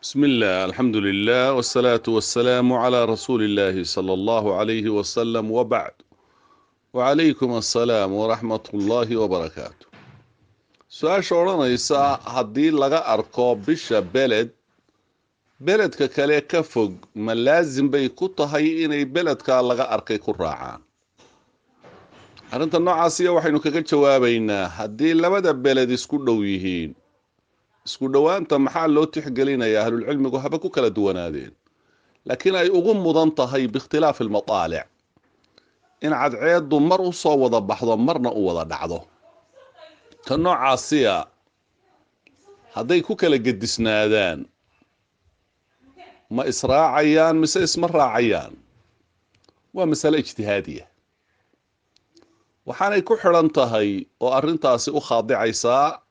بسم الله، الحمد لله، والصلاة والسلام على رسول الله صلى الله عليه وسلم، وبعد. وعليكم السلام ورحمة الله وبركاته. Su-aasha odhanaysa haddii laga arko bisha beled, beledka kale ka fog ma laasim bay ku tahay inay beledka laga arkay ku raacaan? Arrinta noocaasiya waxaynu kaga jawaabaynaa, haddii labada beled isku dhow yihiin, isku dhowaanta maxaa loo tixgelinayaa? Ahlulcilmigu haba ku kala duwanaadeen, laakiin ay ugu mudan tahay biikhtilaafi almadaalic, in cadceeddu mar u soo wada baxdo marna u wada dhacdo. Ta noocaasiya hadday ku kala gedisnaadaan, ma israacayaan mise isma raacayaan? Waa masale ijtihaadiya, waxaanay ku xidhan tahay oo arrintaasi u khaadicaysaa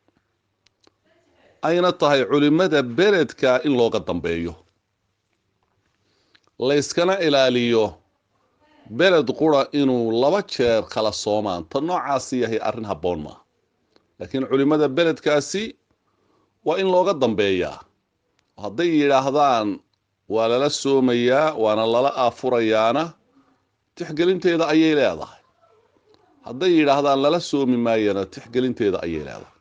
ayna tahay culimmada beledka in looga dambeeyo, layskana ilaaliyo beled qura inuu laba jeer kala soomaan. Ta noocaasi yahay arrin habboon maaha, laakiin culimmada beledkaasi waa in looga dambeeyaa. Hadday yidhaahdaan waa lala soomayaa waana lala aafurayaana, tixgelinteeda ayay leedahay. Hadday yidhaahdaan lala soomi maayana, tixgelinteeda ayay leedahay.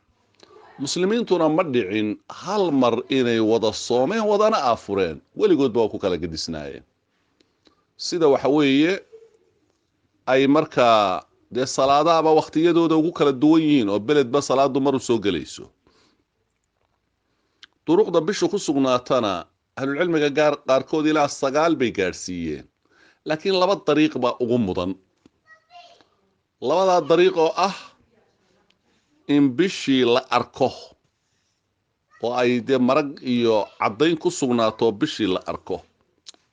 Muslimiintuna ma dhicin hal mar inay wada soomeen wadana aafureen, weligoodba waa ku kala gedisnaayeen. Sida waxa weeye ay markaa dee salaadahaba wakhtiyadooda ugu kala duwan yihiin oo beledba salaadu mar u soo gelayso. Duruqda bishu ku sugnaatana ahlulcilmiga gaar qaarkood ilaa 9 bay gaadhsiiyeen, laakiin laba dariiq baa ugu mudan. Labadaa dariiq oo ah in bishii la arko oo ay dee marag iyo caddayn ku sugnaato bishii la arko,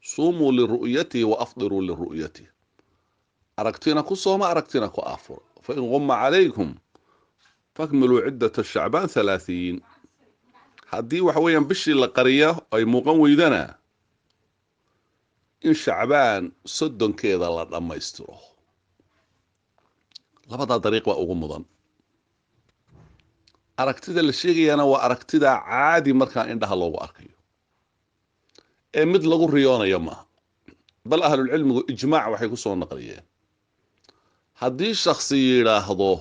suumuu liru'yatihi wa afdiruu liru'yatihi, aragtina ku sooma, aragtina ku aafura, fa in qumma calaykum fakmiluu ciddata shacbaan 30. Haddii waxa weeyaan bishii la qariyo ay muuqan weydana, in shacbaan 30-keeda la dhammaystiro. Labadaa dariiq baa ugu mudan. Aragtida la sheegayana waa aragtida caadi markaa indhaha loogu arkayo ee mid lagu riyoonayo maaha. Bal ahlulcilmigu ijmaac waxay ku soo naqliyeen, haddii shaksi yidhaahdo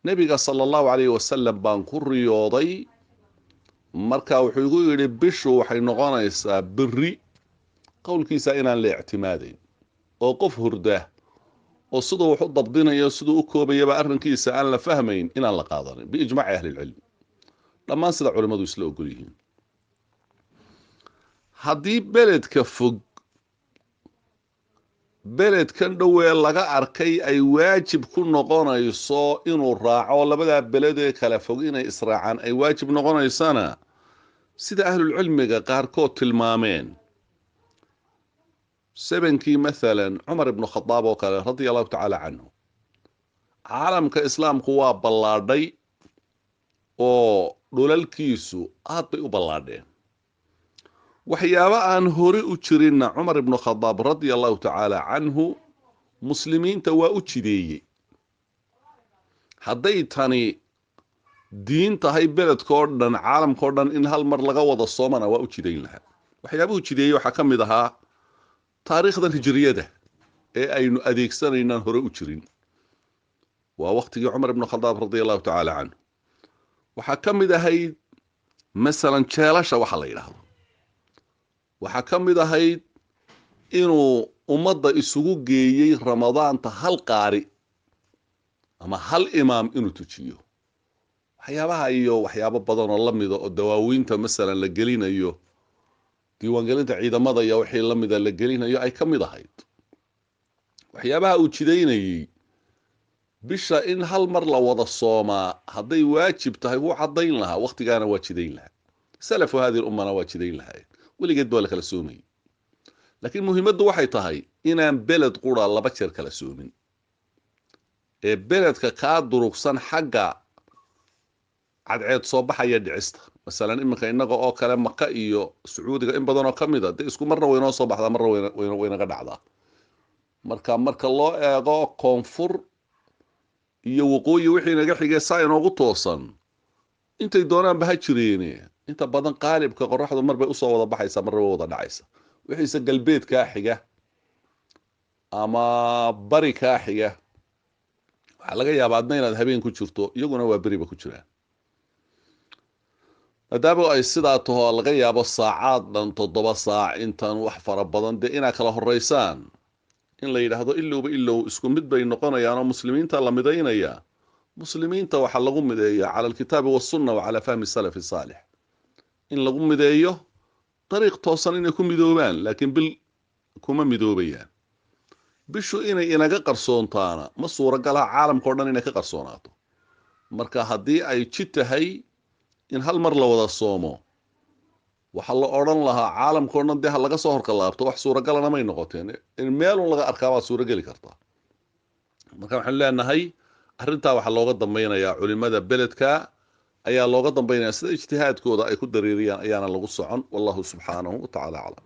nebiga sala allahu calayhi wasalam baan ku riyooday, marka wuxuu igu yidhi bishu waxay noqonaysaa beri, qowlkiisa inaan la ictimaadayn, oo qof hurda oo siduu wax u dabdinayo siduu u koobayaba arrinkiisa aan la fahmayn inaan la qaadanin, biijmaaci ahlilcilm, dhammaan sida culimmadu isla ogol yihiin. Haddii beledka fog beledkan dhowee laga arkay ay waajib ku noqonayso inuu raaco, labadaa beledee kala fog inay israacaan ay waajib noqonaysana, sida ahlulcilmiga qaarkood tilmaameen, sebenkii mathalan Cumar ibnu Khadaab oo kale radia allahu tacaala canhu, caalamka islaamku waa ballaadhay oo dhulalkiisu aad bay u ballaadheen. Waxyaabo aan hore u jirinna Cumar ibnu Khadaab radia allahu tacaala canhu muslimiinta waa u jideeyey. Hadday tani diin tahay beledkao dhan, caalamkao dhan in hal mar laga wada soomana waa u jidayn lahaa. Waxyaabuhu jideeyey waxaa ka mid ahaa taariikhdan hijriyada ee aynu adeegsanaynaan hore u jirin, waa waqtigii Cumar ibnu Khadaab radia allahu tacaala canhu. Waxaa ka mid ahayd masalan jeelasha waxa la yidhaahdo. Waxaa ka mid ahayd inuu ummadda isugu geeyey ramadaanta hal qaari ama hal imaam inuu tujiyo. Waxyaabaha iyo waxyaabo badan oo la mida oo dawaawiinta masalan la gelinayo, diiwaangelinta ciidamada iyo wixii la mida la gelinayo ay ka mid ahayd. Waxyaabaha uu jidaynayey bisha in hal mar la wada soomaa hadday waajib tahay wuu caddayn lahaa, wakhtigaana waa jidayn lahaa, salafu hadihi ummana waa jidayn lahaayeen, weligeed baa la kala soomayey. Laakiin muhiimaddu waxay tahay inaan beled qura laba jeer kala soomin, ee beledka kaa durugsan xagga cadceed soo baxaya dhicista, masalan iminka innaga oo kale Maka iyo Sacuudiga in badan oo ka mid a dee isku marna waynoo soo baxdaa, marna waynaga dhacdaa. Marka loo eego koonfur iyo waqooyi wixii naga xigay saa inoogu toosan, intay doonaanba ha jireene. Inta badan qaalibka qoraxdu mar bay usoo wada baxaysaa, marna way wada dhacaysa. Wixiise galbeed kaa xiga ama bari kaa xiga, waxaa laga yaabaa adna inaad habeen ku jirto, iyaguna waa beriba ku jiraan. Maadaama ay sidaa taho, laga yaabo saacaad dhan 7 saac intan wax fara badan dee inaa kala horeysaan, in la yidhaahdo ilowba ilow isku mid bay noqonayaan oo muslimiinta la midaynaya. Muslimiinta waxaa lagu mideeya cala alkitaabi wasunna wa calaa fahmi salafi saalix, in lagu mideeyo dariiq toosan inay ku midoobaan, laakiin bil kuma midoobayaan. Bishu inay inaga qarsoontaana ma suuragalaha caalamka o dhan inay ka qarsoonaato. Marka haddii ay jid tahay in hal mar la wada soomo, waxaa la odhan lahaa caalamka o dhan dee ha laga soo horqalaabto, wax suuragalana may noqoteen, in meelun laga arkaa waad suurageli kartaa. Marka waxaanu leenahay arrintaa waxaa looga dambaynayaa culimada beledka ayaa looga dambaynaya, sida ijtihaadkooda ay ku dareeriyaan ayaana lagu socon. Wallahu subxaanahu wa tacaala aclam.